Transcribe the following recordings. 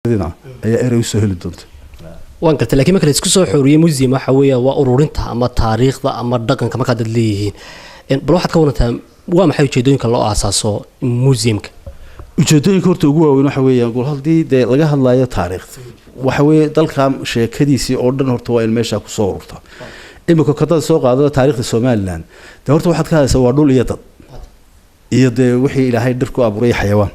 Ayaa erey usoo heli doonta. Waan gartay, lakiin marka la isku soo xooriyey, museum waxa weeya waa ururinta ama taariikhda ama dhaqanka markaa dad leeyihiin. Bal waxaad ka warantaa, waa maxay ujeedooyinka loo aasaaso museumka? Ujeedooyinka horta ugu waaweyn waxa weeyaan, gol haddii dee laga hadlayo taariikhda, waxa weeye dalka sheekadiisii oo dhan horta waa in meeshaa kusoo ururta. Imika kadad soo qaadada taariikhda Somaliland, dee horta waxaad ka hadlaysaa waa dhul iyo dad iyo dee wixii Ilaahay dhir ku abuuray, xayawaan,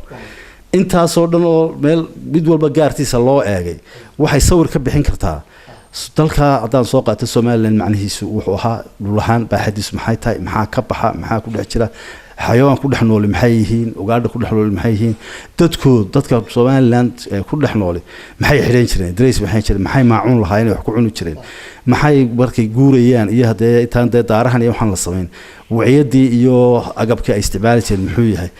intaasoo dhan oo meel mid walba gaartiisa loo eegay waxay sawir ka bixin kartaa dalka. Haddaan soo qaato Somaliland, macnihiisu wuxuu ahaa dhul ahaan baaxadiisu maxay tahay, maxaa ka baxa, maxaa ku dhex jira, xayawaan ku dhex nooli maxay yihiin, ugaadha ku dhex nooli maxay yihiin, dadkood, dadka Somaliland ku dhex nooli maxay xidhan jireen, drays maxay jireen, maxay maacuun lahaayeen, wax ku cuni jireen, maxay markay guurayaan, iyo haddee intaan dee daarahan iyo waxaan la samayn waciyadii iyo agabkii ay isticmaali jireen muxuu yahay,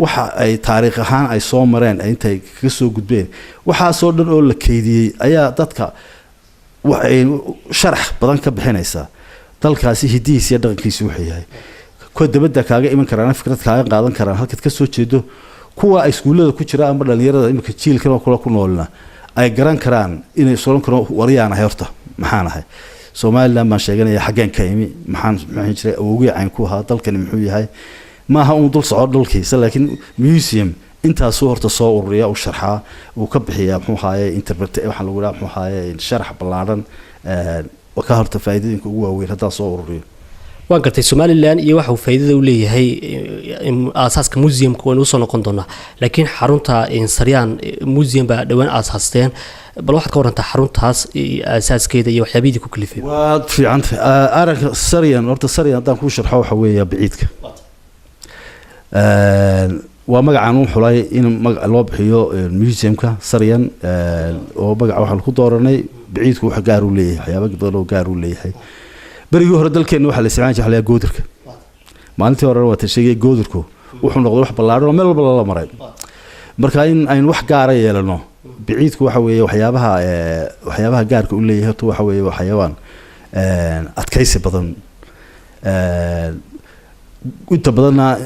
waxa ay taariikh ahaan ay soo mareen, intay kaga soo gudbeen, waxaasoo dhan oo la keydiyey ayaa dadka waxay sharax badan ka bixinaysaa dalkaasi hidihiisa iyo dhaqankiisa wuxuu yahay. Kuwa dabadda kaaga iman karaan fikrad kaaga qaadan karaan halkaad ka soo jeedo, kuwa iskuullada ku jira ama dhalinyarada imika jiilkan oo kule ku noolina ay garan karaan inay soran karaan: waryaan ahay horta, maxaan ahay, Somaliland baan sheeganaya, xaggeen ka imi, maxaan maxaan jiray, awowgii cayn ku ahaa, dalkani muxuu yahay? Maaha uun dul soco dhulkiisa, laakiin museum intaasuu horta soo ururiya, u sharxaa, uu ka bixiyaa, muxuu ahaaye, interpret waxaa lagu dhaha, muxuu ahaaye, sharax ballaadhan ka horta faa'iidooyinka ugu waaweyn haddaan soo ururiyo. Waan gartay. Somaliland iyo waxa uu faa'iidada u leeyahay aasaaska museumka waynu usoo noqon doonaa, laakiin xarunta Saryaan Museum baa dhowaan aasaasteen. Bal waxaad ka warantaa xaruntaas aasaaskeeda iyo waxyaabihii ku kalifay. Waad fiicanta aranka Saryan. Horta Saryan haddaan kuu sharxo, waxa weeya biciidka. Waa magacaan u xulay in magac loo bixiyo museumka Saryan, oo magaca waxaan ku dooranay biciidku wax gaar uu leeyahay, waxyaaba badan oo gaar uu leeyahay. Berigii hore dalkeenna waxaa la isticmaali jiray waxa la goodirka. Maalintii hore waa ta sheegay, goodirku wuxuu noqday wax ballaaran oo meel walba lala maray. Marka in aynu wax gaara yeelano, biciidku waxa weeye waxyaabaha gaarka u leeyahay horta waxa weeye waa xayawaan adkaysi badan, inta badanna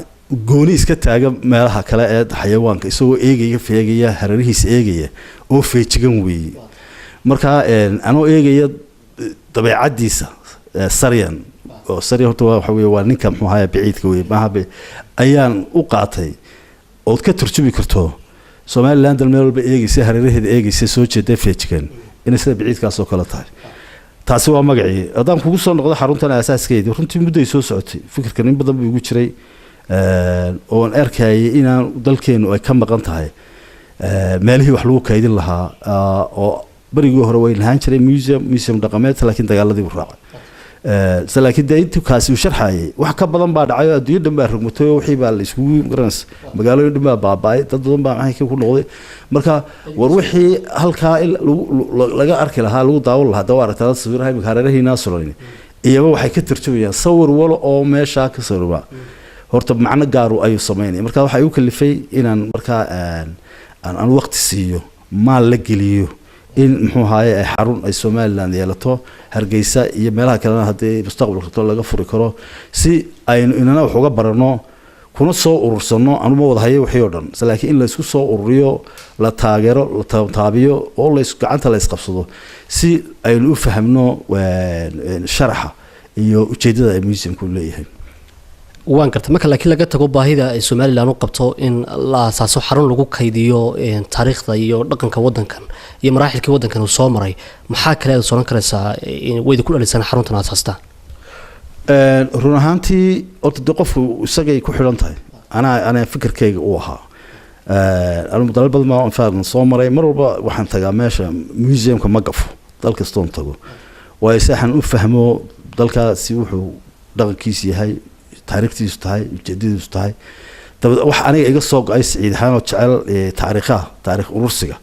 gooni iska taaga meelaha kale ee xayawaanka, isagoo eegaya, feegaya, hareerihiisa eegaya oo feejigan weeye. Marka anoo eegaya dabeecaddiisa Saryan, oo Saryan horta waxa weeye waa ninka, muxuu ahaye, biciidka weye maaha, ayaan u qaatay ood ka turjumi karto Somaliland dal meel walba eegaysa, hareeraheeda eegaysa, soo jeeda, feejigan, inay sida biciidkaas oo kale tahay. Taasi waa magacii. Haddaan kugu soo noqdo xaruntan aasaaskeedii, runtii mudday soo socotay. Fikirkan in badan buu igu jiray oon arkayay inaan dalkeenu ay ka maqan tahay meelihii wax lagu kaydin lahaa, oo berigii hore way lahaan jiray museum dhaqameed, laakiin dagaaladii buu raacay. Se laakiin dee intuu kaasi uu sharxayay, wax ka badan baa dhacay oo adduunyo dhan baa rogmatay oo wixii baa la iskugu garanaysa, magaalooyin dhan baa baaba'ay, dad badan baa maxay ku noqday. Marka war wixii halkaa in laga arki lahaa, lagu daawan lahaa, dawa aragtaa dad sawiraha imika hareerahiinaa suran iyaba waxay ka tarjumayaan sawir walo oo meeshaa ka sawirma horta macno gaaru ayuu samaynaya. Marka waxaa igu kalifay inaan markaa aan waqti siiyo, maal la geliyo in, muxuu ahaye, ay xarun ay Somaliland yeelato, Hargeysa iyo meelaha kalena haddii mustaqbalka laga furi karo, si aynu inana wax uga barano kuna soo urursano. Anuma wada hayo wixii oo dhan, laakiin in la isku soo ururiyo, la taageero, la taabiyo oo la gacanta la isqabsado si aynu u fahamno sharaxa iyo ujeedada ay museumku leeyahay. Waan gartay. Marka laakiin laga tago baahida ay Somaliland u qabto in la asaaso xarun lagu kaydiyo taariikhda iyo dhaqanka wadankan iyo maraaxilkii wadankan uu soo maray, maxaa kale aad soran karaysaa wayda ku dhalisaan xaruntan asaastaan? Run ahaantii horta de qofku isagay ku xidhan tahay. Anaa fikirkayga uu ahaa, anigu dalal badan baa infaaq soo maray. Mar walba waxaan tagaa meesha museumka, ma gafo dal kastoon tago, waayo si waxaan u fahmo dalkaasi wuxuu dhaqankiisu yahay, taariikhtiisu tahay, ujeedadiisu tahay. Dabad wax aniga iga soo go-ay, Siciid ahaan oo jecel taariikhaha, taariikh urursiga,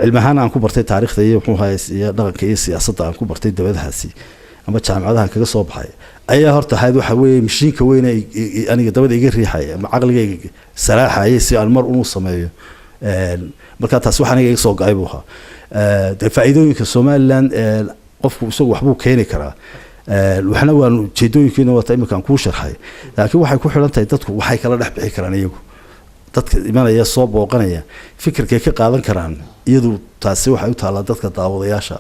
cilmi ahaan aan ku bartay taariikhda iyo, muxuu ahaye, iyo dhaqanka iyo siyaasadda aan ku bartay dabadahaasi ama jaamacadahan kaga soo baxay, ayaa horta ahayd waxa weeye mashiinka weyne aniga dabada iga riixaya ama caqligayga salaaxaya si aan mar unu sameeyo. Marka taasi wax aniga iga soo go-ay buu ahaa. Dee faa'iidooyinka Somaliland, qofku isagu waxbuu keeni karaa, waxna waan ujeedooyinkiina wata imika aan kuu sharxay, laakiin waxay ku xidhan tahay dadku waxay kala dhex bixi karaan iyagu. Dadka imanaya, soo booqanaya, fikirkay ka qaadan karaan, iyadu taasi waxay u taallaa dadka daawadayaasha.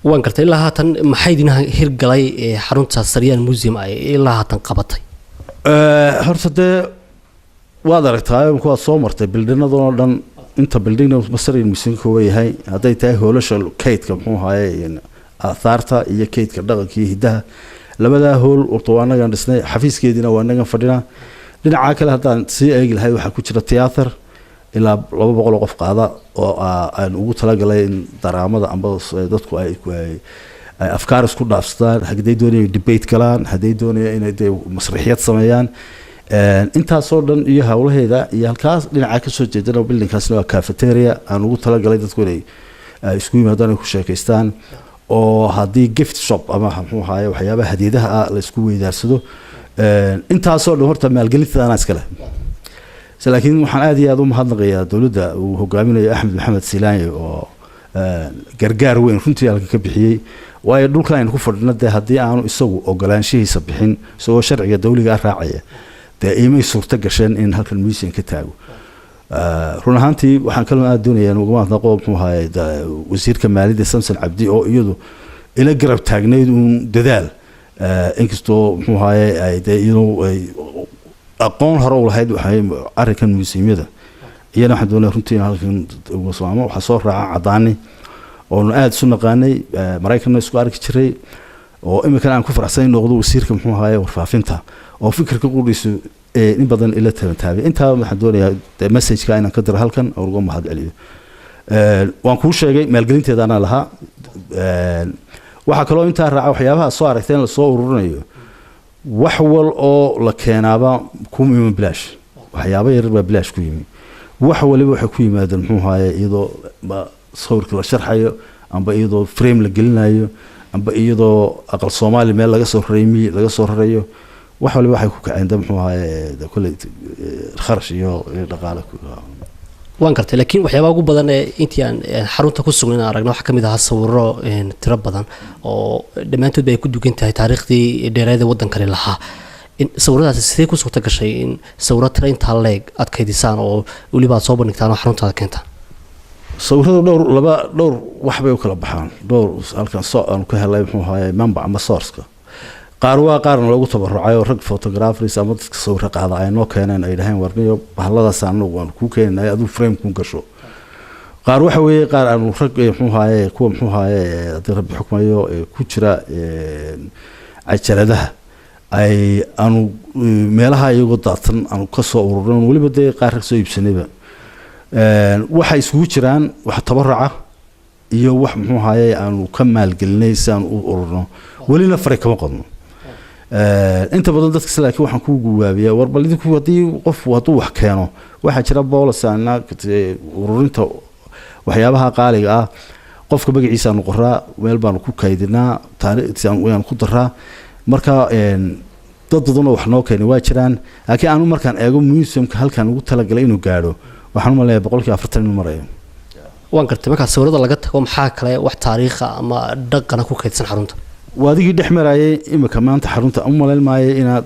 Waan gartay. Ilaa haatan maxay idin hirgalay ee xarunta Saryaan Museum ay ilaa haatan qabatay? Horta dee waad aragtaa, imika waad soo martay buildingadan oo dhan. Inta buildingna Saryaan Museum ka kooban yahay, hadday tahay hoolasha kaydka, muxuu ahaye, aathaarta iyo kaydka dhaqanka iyo hiddaha, labadaa hool horta waa anagan dhisnay. Xafiiskeediina waa anagan fadhinaa. Dhinaca kale haddaan sii eegi lahay, waxaa ku jira theatre ilaa 200 oo qof qaada oo aan ugu talagalay in daraamada amba dadku ay afkaar isku dhaafsadaan, hadday doonayaan debate galaan, hadday doonayaan inay dee masraxiyad sameeyaan. Intaasoo dhan iyo howlaheeda iyo halkaas dhinaca kasoo jeedana, buildingkaasna waa cafeteria aan ugu talagalay dadku inay isku yimaadaan, ay ku sheekaystaan, oo haddii gift shop ama, muxuu ahaye, waxyaabaha hadiyadaha ah la isku weydaarsado. Intaasoo dhan horta maalgelinteeda anaa iska leh. Laakiin waxaan aad iyo aada u mahadnaqayaa dowladda uu hogaaminayo Axmed Maxamed Silaanye oo gargaar weyn runtii halka ka bixiyey, waayo dhulkan aynu ku fadhino dee haddii aanu isagu ogolaanshihiisa bixin, isagoo sharciga dawliga ah raacaya, dee iimay suurto gasheen in halkan museum ka taago. Run ahaantii waxaan kaloo aada doonayaa uga mahadnaqo, muxuu ahaye, wasiirka maaliyadda Samson Cabdi oo iyadu ila garab taagnayd uun dadaal, inkastoo, muxuu ahaye, ay dee iyadu ay aqoon hore u lahayd waxay arrinkan museumyada. Iyana waxaan doonaya runtii in halkan uga salaamo. Waxaa soo raaca Cadaani oonu aada isu naqaanay, Maraykanna isku arki jiray, oo iminkana aan ku faraxsan in noqdo wasiirka, muxuu ahaye, warfaafinta, oo fikirka qudhiisu in badan ila tabantaabay. Intaa waxaan doonayaa dee messageka inaan ka diro halkan oo uga mahad celiyo. Waan kuu sheegay maalgelinteeda anaa lahaa. Waxaa kaloo intaa raaca waxyaabaha soo aragtay in lasoo ururinayo. Wax wal oo la keenaaba kuma iman bilaash. Waxyaaba yaryar baa bilaash ku yimi. Wax waliba waxay ku yimaadeen, muxuu ahaye, iyadoo sawirka la sharxayo, amba iyadoo frame la gelinayo, amba iyadoo aqal Soomaali meel laga soo raray, miyi laga soo rarayo. Wax waliba waxay ku kaceen de, muxuu ahaye, de kolley kharash iyo dhaqaale. Waan gartay. Laakiin waxyaabaha ugu badan ee intii aan xarunta ku sugnayn aan aragna waxaa ka mid ahaa sawiro tiro badan oo dhammaantood ba ay ku dugan tahay taariikhdii dheereed ee waddankani lahaa. In sawiradaasi sidee ku suurta gashay in sawiro tiro intaa leeg aad kaydisaan oo weliba aad soo bandhigtaan oo xaruntaada keentaan? Sawiradu dhowr, laba, dhowr wax bay u kala baxaan. Dhowr halkan soo aanu ka helay, muxuu ahaye, member ama sourceka. Qaar waa qaarna loogu tabarucay oo rag photographers ama dadka sawiro qaada ay noo keeneen, ay dhaheen: "Warniyo, bahaladaas anagu waanu kuu keenanay, aduu frame kuu gasho." Qaar waxa weeye qaar aanu rag, muxuu ahaye, kuwa, muxuu ahaye, haddii Rabbi xukmayo, ku jira cajaladaha ay aanu meelaha iyagoo daadsan aanu kasoo ururin, weliba dee qaar rag soo iibsanayba. Waxay isugu jiraan wax tabaruca iyo wax, muxuu ahaye, aanu ka maalgelinay si aan u ururno. Welina faray kama qodno inta badan dadka. Laakiin waxaan ku guwaabiyaa: war bal idinku haddii qofku hadduu wax keeno, waxaa jira policy ana ururinta waxyaabaha qaaliga ah. Qofka magaciisa aanu qoraa, meel baanu ku kaydinaa, taariikhdiisa ku daraa. Marka dad badanoo wax noo keenay waa jiraan, laakiin aanu markaan eego museumka halkaan ugu talagalay inuu gaadho, waxaan u maleeyaa 40% inuu marayo. Waan gartay. Markaa sawirada laga tago, maxaa kale wax taariikha ama dhaqana ku kaydsan xarunta? Waa adigii dhex marayay imika maanta xarunta. U malayn maayo inaad